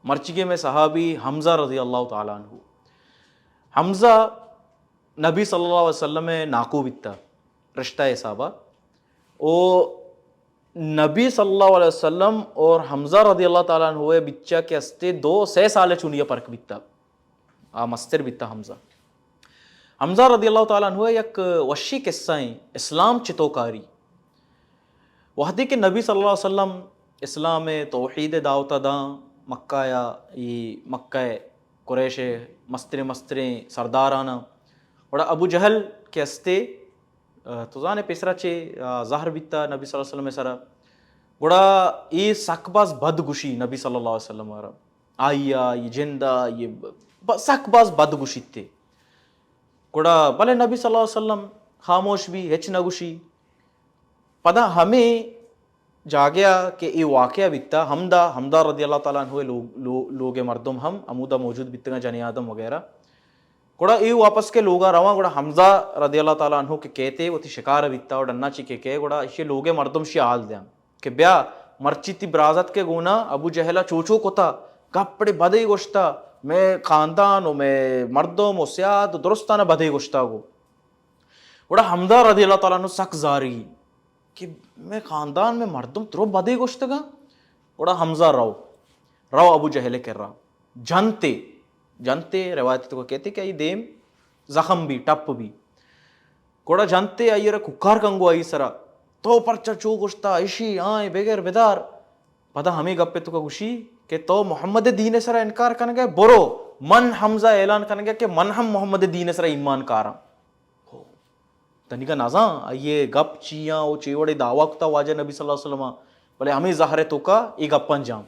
مرچیگیں مئے صحابی حمزہ رضی اللہ تعالی عنہ۔ حمزہ نبی صلی اللہ علیہ وسلم ءِ ناکو بیتا، رشتہ ءِ حسابا۔ او نبی صلی اللہ علیہ وسلم اور حمزہ رضی اللہ تعالی عنہ ءِ بچا کہ استے دو سے سال چونی فرق بیتا۔ آ مستر بیتا حمزہ۔ حمزہ رضی اللہ تعالی عنہ ءِ یک وشی قصہ ایں، اسلام چتو کاری۔ وہدے کہ نبی صلی اللہ علیہ وسلم اسلام ءِ توحید ءِ دعوت ءَ داں، مکہ ءَ، ای مکہ ءِ قریش ءِ مستریں مستریں سرداراناں، گڑا ابو جہل کہ استے، آ، تو زانے پیسرا چے، آ، زہر بیتا نبی صلی اللہ علیہ وسلم ءِ سرا، گڑا ای سک باز بد گوشی نبی صلی اللہ علیہ وسلم ءَ را، آئی ءَ، ای جند ءَ، ای ب-، ب-، سک باز بد گوشیت تے۔ گڑا بلے نبی صلی اللہ علیہ وسلم خاموش بی، ہچ نہ گوشی۔ پدا ہمے جاگہ ءَ کہ اے واقعہ بیتا، حمزہ، حمزہ رضی اللہ تعالی عنہ ءِ لوگ، لو-، لوگ ءِ مردم ہم ہمودا موجود بیتگاں، جنین آدم وغیرہ۔ گڑا اے واپس کہ لوگا رواں، گڑا حمزہ رضی اللہ تعالی عنہ کہ کیتے وتی شکار بیتا و ڈنا چی کہ کئے، گڑا ایشی لوگ ءِ مردم شی حال دیاں کہ بیا، مرچی تی برازت کہ گونا ابو جہلا چو چو کتا، گپ بڑے بدے گوشتا، مئے خاندان و مئے مردم و سیاد و درستانا بدے گوشتا گو۔ گڑا حمزہ رضی اللہ تعالی عنہ سک زاری کہ مئے خاندان، مئے مردم ترو بدے گوشتگاں۔ گڑا حمزہ رو، رو ابو جہل ءِ کرا۔ جنتے، جنتے روایت تو کہتے کہ ای دیم زخم بی، ٹپ بی۔ گڑا جنتے آئی را کوکار کنگو آئی سرا، تو پرچا چو گوشتا، اشی آئیں بگر بدار۔ پدا ہمے گپے تو کا گوشی کہ تو محمد دین سرا انکار کنگے، برو، من حمزہ اعلان کنگے کہ من ہم محمد دین سرا ایمان کاراں۔ ہو۔ تنیگا نزاں آئی ءِ گپ چیاں و چے وڑے دعویٰ کتا واجہ نبی صلی اللہ علیہ وسلم ءَ، بلے ہمے زہر ءِ توکا اے گپاں جاں۔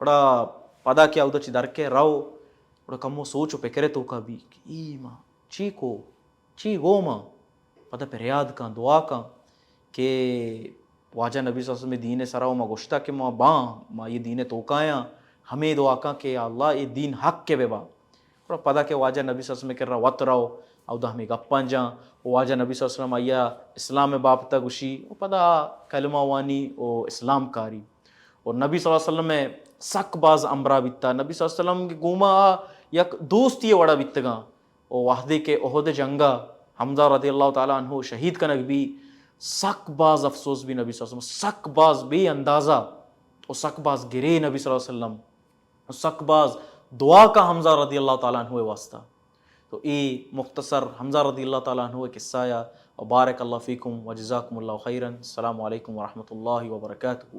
گڑا پدا کہ اودا چی درکے رو، گڑا کمو سوچ و پکر ءِ توکا بی کہ ای ما چی کو، چی گو ما؟ پدا پریاد کن، دعا کن کہ واجہ نبی صلی اللہ علیہ وسلم دین ءِ سرا و ما گوشتا کہ ما باں، ما یہ دین ءِ توکایاں، ہمے دعا کن کہ یا اللہ اے دین حق ءِ ببا۔ گڑا پدا کہ واجہ نبی صلی اللہ علیہ وسلم ءِ کرا وت رو، اودا ہمے گپاں جاں، و واجہ نبی صلی اللہ علیہ وسلم آئیا اسلام ءِ بابتا گوشی، و پدا کلمہ وانی و اسلام کاری۔ و نبی صلی اللہ علیہ وسلم ءِ سک باز ہمراہ بیتا۔ نبی صلی اللہ علیہ وسلم کہ گوما آ یک دوستی وڑا بیتگاں۔ و وہدے کہ احد جنگا حمزہ رضی اللہ تعالی عنہ شہید کنگ بی، سک باز افسوس بی نبی صلی اللہ علیہ وسلم، سک باز بے اندازہ و سک باز گرے نبی صلی اللہ علیہ وسلم۔ سک باز دعا کا حمزہ رضی اللہ تعالی عنہ ءِ واسطہ۔ تو اے مختصر حمزہ رضی اللہ تعالی عنہ ءِ قصہ یا، و بارک اللہ فیکم و جزاکم اللہ خیرا۔ السلام علیکم ورحمۃ اللہ وبرکاتہ۔